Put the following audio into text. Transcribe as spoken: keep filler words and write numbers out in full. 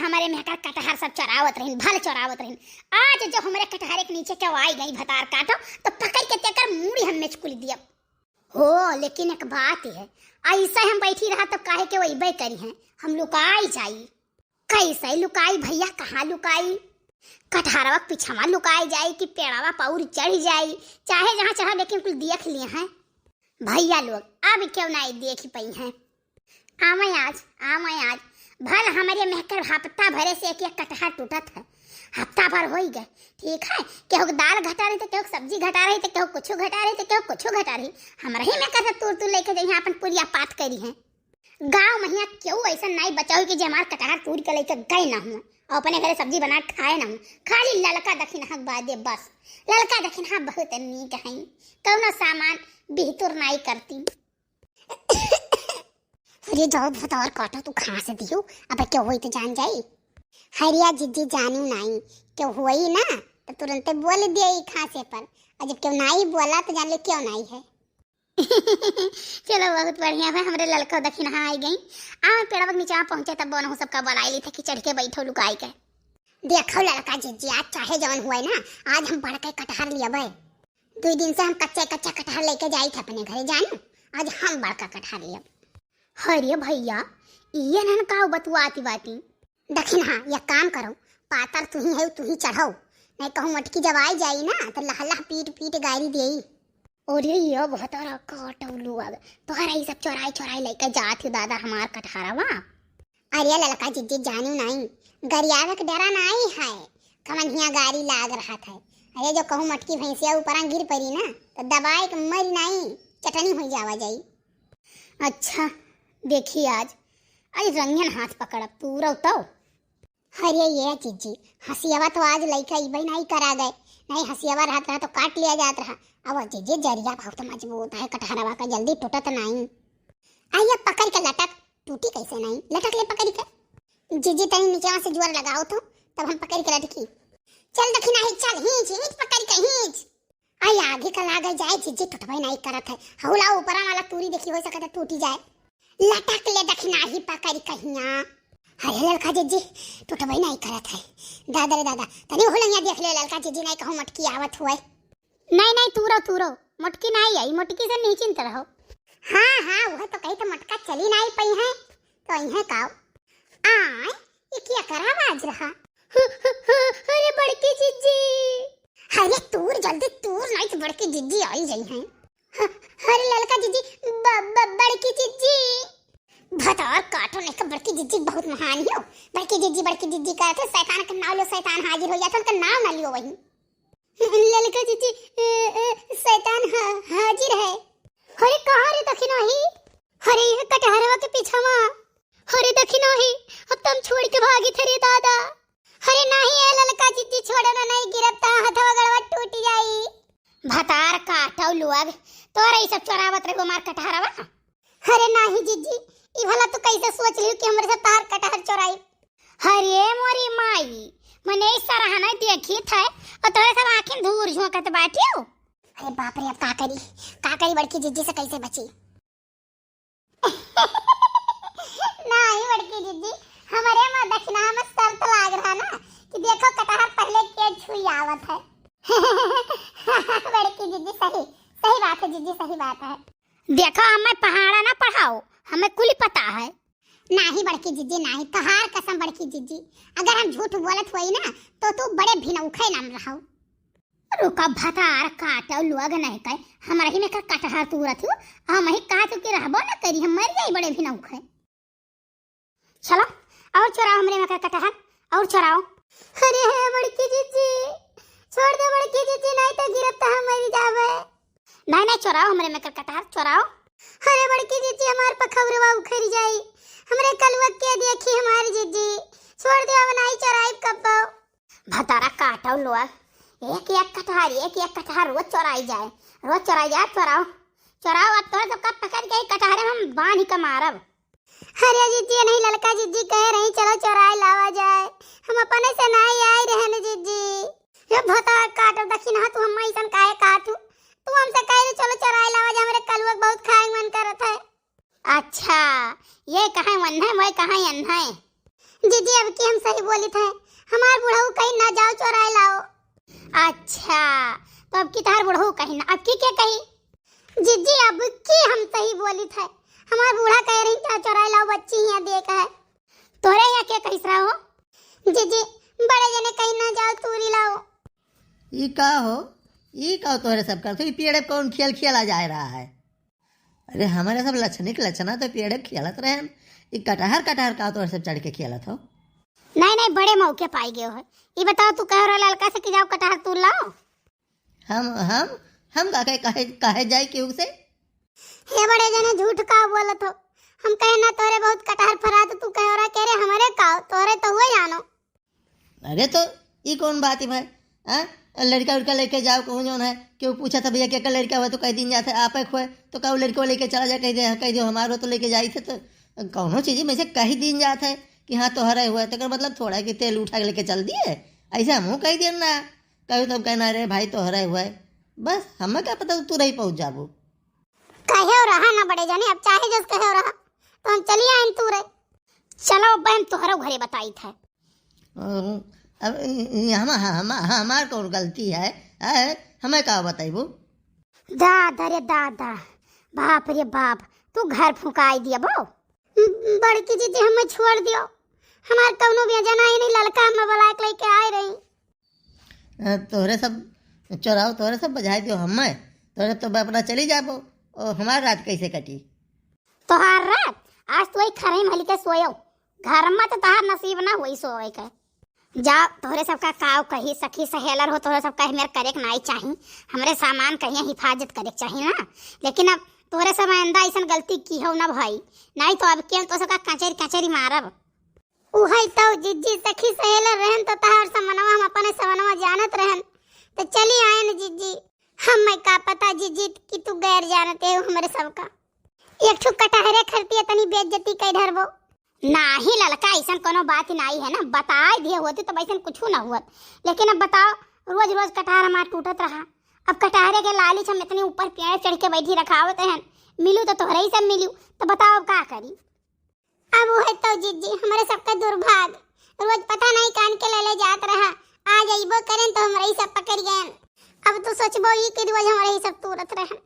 हमरे मेहकर कटहर सब चोरावत रहिन, भल चोरावत रहिन। आज जो हमरे कटहर के नीचे केहू आई गई भतार काटो, तो पकड़ के तेकर मूड़ी हम मेचकुल दियब। हो, लेकिन एक बात है, ऐसे हम बैठी रहा तो काहे के वही करी हैं, हम लुकाई जाई। कैसे लुकाई भैया, कहाँ लुकाई? कटहरवा के पिछवा लुकाई जाई कि पेड़वा पर चढ़ जाई, चाहे जहाँ चढ़ा, लेकिन कुल देख लिए हैं भैया लोग, अब क्यों नहीं देख पाई हैं। आवे आज, आवे आज, भल हमरे मेहकर हफ्ता भरे से एक एक कटहर टूटत है, हफ्ता भर होई गए, ठीक है, केहू के दाल घटा रही तो केहू के सब्जी घटा रही तो केहू कुछ घटा रही तो केहू कुछ घटा रही, हमरा ही मेहकर से तूर तूर लेके जइहे, अपन पुरिया पात करी हैं। गाँव महिया केहू ऐसा नाई बचाओ कि जे हमार कटहर तूर के लेके गए ना हुआ और अपने घरे सब्जी बना के खाए ना हुआ। खाली ललका दखिनहा के बादे बस। ललका दखिनहा बहुत नीक है, कौनो सामान बिहतुर नाई करती। अरे जाओ भतार काटो, तू खाँस दियो, अब क्या होई तो जान जाई। हरिया जिज्जी जानी नाई, क्यों होई ना तो तुरंते बोल दिया ई खाँसे पर, और जब क्यों नाई बोला तो जान ले क्यों नाई है। चलो, बहुत बढ़िया है, हमरे ललका दखिनहा आई गई। आ पेड़वा के नीचे पहुँचे तब बनहु सबका बुलाई ली थे कि चढ़ के बैठो लुकाई के। देखो ललका जिज्जी, आज चाहे जवन हुए ना, आज हम बड़के कटहर लियबे। दुई दिन से हम कच्चे कच्चे कटहर लेके जाई थे अपने घरे जानू, आज हम बड़का कटहर लियब। अरे भैया, ये नन का बतुआती बाती? दखिनहा, एक काम करो, पातर तू ही है, तू ही चढ़ो, नहीं कहूँ मटकी जब आई जाई ना तो लह लह पीट पीट गारी देई। अरे ये भतार काटो लोग, तोहरा ई सब चोराई चोराई लेके जात हो दादा हमार कटहरवा। अरे ललका जिज्जी जानी नाई, गरियावे के डरा नाई है, कमनिया गारी लाग रहा था। अरे जो कहूँ मटकी भैंसिया ऊपरा गिर पड़ी ना तो दबाए के मरी नाई, चटनी हो जावा जाई। अच्छा, देखी आज, आज रंगन हाथ पकड़ब, तू रहो तो। अरे ये जिज्जी, हसियावा तो आज लइका इबे नाई करा गए, नहीं हसियावा रहत रहा तो काट लिया जात रहा। अब जिज्जी जरिया बहुत मजबूत है कटहरवा का, जल्दी टूटत नाई। आइए पकड़ के लटक, टूटी कैसे नाई, लटक ले पकड़ के। जिज्जी तनी नीचे से जोर लगाओ तो, तब हम पकड़ के लटकी। चल दखिनहा, चल हींच हींच पकड़ के हींच। आई आगे का लागे जाए जिज्जी, टूटबे नाई करत है। हौला ऊपरा वाला तूरी देखी, हो सकत है टूटी जाए। लटक ले दखिनहा पकड़ कहिया। हाय ललका जिज्जी, टूटबे नाई करत है। दादा रे दादा, तनी होलंगिया देख ले ललका जिज्जी, नाई कहूँ मटकी आवत हुए। नाई नाई, तूरो तूरो, मटकी नाई आई, मटकी से निश्चिंत रहो। हाँ हाँ, वह तो कही तो मटका चली नाई पई है, तो आई है काव। आय, ये क्या कर आवाज रहा? अरे बड़की जिज्जी। अरे तूर जल्दी तूर, नाई तो बड़की जिज्जी आई जाई हैं। अरे ललका जिज्जी, ब-, ब-, बड़की जिज्जी। भतार काटो नहीं का बड़की जिज्जी बहुत महान हो। बड़की जिज्जी, बड़की जिज्जी कहत है, शैतान का नाव लो, शैतान हाजिर हो जाता, उनका नाव ना लियो वही। ललका जिज्जी, ए, ए, शैतान हा-, हाजिर है। अरे कहाँ रे दखिनही? अरे ये कटहरवा के पीछा मा। अरे दखिनही, अब तो हम छोड़ के भागी थे रे दादा। अरे नहीं ए ललका जिज्जी, छोड़ो ना, नहीं गिरब ता हथवा गड़वा टूट जाई। भतार काटो लोग, तोरा ई सब चोरावत रहे हमार कटहरवा। अरे नाही जिज्जी, ई भला तू कैसे सोच लियो कि हमरे से तहार कटहर चोराई? अरे मोरी माई, मने ई सरहना देखी थे और तोरे सब आँखिन धूर झोंकत बाटियो। अरे बाप रे, अब का करी, का करी, बड़की जिज्जी से कैसे बची? नाही बड़की जिज्जी, हमरे में दखिनहा में शर्त लाग रहा ना कि देखो कटहर पहले के छुई आवत है। बड़की जिज्जी सही, सही बात है जिज्जी, सही बात है। देखो, हमें पहाड़ा ना पढ़ाओ, हमें कुल पता है। नाही बड़की जिज्जी, नाही, तहार कसम बड़की जिज्जी, अगर हम झूठ बोलत होई ना, तो तू बड़े भिनौखे नाम रहो। रुका, भतार काटो लोग नहीं कहे, हमरा ही में का कटहर तूरत हो, हम ही कहा तू कि रहबो ना करी, हम मर जाई बड़े भिनौखे। चलो, और चोराओ हमरे में का कटहर, और चोराओ। अरे हे बड़की जिज्जी, छोड़ दे बड़की जिज्जी, नहीं तो गिरब तो हम मर जावे। नहीं, नहीं, चोराओ हमरे में का कटहर, चोराओ। अरे बड़की जिज्जी, हमार पखौरवा उखड़ जाई, हमरे कलुआ के देखी हमारी जिज्जी, छोड़ दे, अब नहीं चोराई कब्बो। भतारा काटो लोग, एक एक कटहर, एक एक कटहर रोज चोराई जाए, रोज चोराई जाए, चोराओ, चोराओ, अब तोरे सबका पकड़ के कटहरे में हम बांध के मारब। अरे जिज्जी, नहीं ललका जिज्जी कहे रही, चलो चोराए लावा जाए, हम अपने से नहीं आई रहन जिज्जी। ये भतारा काटो, दखिनहा तू हम ऐसन काहे कहत हूँ? तू हमसे कह रही चलो चोराए लावा जाए, हमरे कलुआ के बहुत खाए के मन करत है। अच्छा, ये कहाँ वन्है, मोए कहाँ अन्है। जीजी, अब की हम सही बोलित है, हमार बुढ़ऊ कहीं ना जाओ चोराए लाओ। अच्छा, तो अब की तहार बुढ़ऊ कहीं ना, अब की के कही? जीजी, अब की हम सही बोलित है, हमार बूढ़ा कह रही जाओ चोराए लाओ, बच्ची हियाँ देख है। तोरे हियाँ के कहिस रहा हो? जीजी, बड़े जने कहीं ना जाओ तूरी लाओ। ई का हो, ई का तोहरे सब करत हो? ई पेड़े कौन खेल खेला जाए रहा है? अरे, हमारे सब लछनी के लछना तो पेड़े खेलत रहे हम। ई कटहर, कटहर का तोहरे सब चढ़ के खेलत हो? नहीं, नहीं, बड़े मौके पाई गयो है। ई बताओ, तू कह रहा ललका से कि जाओ कटहर तू लाओ? हम, हम, हम का कहे, कहे, कहे जाए केहू से? हे बड़े जने, झूठ का बोलत हो? हम कहे ना तोरे बहुत कटहर फरा, तो तू कह रहा के रे हमरे का, तोरे तो हुए जानो। अरे तो ई कौन बात है भाई? हाँ, लड़का उड़का लेके जाओ कहूँ जौन है, केहू पूछा था भैया केकर लड़का हुआ तो कह दीन जात है, आप एक हुए तो कहू लड़का लेके चला जा, कह दे, कह दियो हमारो तो लेके जाई थे, तो कौनो चीज में से कह दीन जात है कि हाँ तोहरे हुए, तो एकर मतलब थोड़ा कि तेल उठा के लेके चल दिए, ऐसे हमहूँ कह दिए ना, कहू तब कहना रे भाई तोहरे हुए, बस हमें क्या पता तू रही पहुँच जाबू। कहे रहा ना बड़े जाने, अब चाहे जस कहे रहा, तो हम चली आइन तू रे। चलो बहन, तोहरो घरे बताई था। ओ, अब इ-, इ-, हम, हम, हमार कौन गलती है, है? हमें का बताइबू? दादा रे दादा, बाप रे बाप, तू घर फुकाई दिया बो। बड़की जीजी हमें छोड़ दियो, हमार कौनो भी जना ही नहीं, ललका हमें बुला के लेके आए रही। अ, तोहरे सब चोराओ, तोहरे सब बजाए दियो हमें, तोहरे तो अपना चली जाबो, ओ, हमार रात कैसे कटी? तोहार रात? आज तू वही खरही में हली के सोयो, घर में तो तोहार नसीब ना होई सोए के। जा, तोहरे सबका काव कही, सखी सहेलर हो, तोहरे सबका मेर करे के नाई चाही, हमरे सामान कहिए हिफाजत करे के चाही ना। लेकिन अब तोहरे सब आइंदा ऐसन गलती की हो ना भाई, नहीं तो अब के हम तो सबका कचेरी कचेरी मारब। उहई तो जिज्जी, सखी सहेलर रहन तो तहार समनवा हम अपने समनवा जानत रहन, तो चली आयन जिज्जी। हमें का पता जिज्जी कि तू गैर जानते हो हमरे सबका। एक ठो कटहरे खरती इतनी बेइज्जती कई धरबो। नाही ललका, ऐसन कोनो बात ही नाही है ना, बताए दिए होती तो ऐसन कुछ ना हुअत। लेकिन अब बताओ, रोज रोज कटहर हमार टूटत रहा। अब कटहरे के लालच हम इतनी ऊपर पेड़ चढ़ के बैठी रखावत हैं, मिलू तो तोहरे ही सब मिलू, तो बताओ अब का करी? अब वो है तो जिज्जी, हमरे सबका दुर्भाग, रोज पता नहीं कान के ले ले जात रहा, आज अइबो करें तो हमरे ही सब पकड़ गए। अब तो सोचबो ई कि रोज हमरे ही सब तूरत रहन।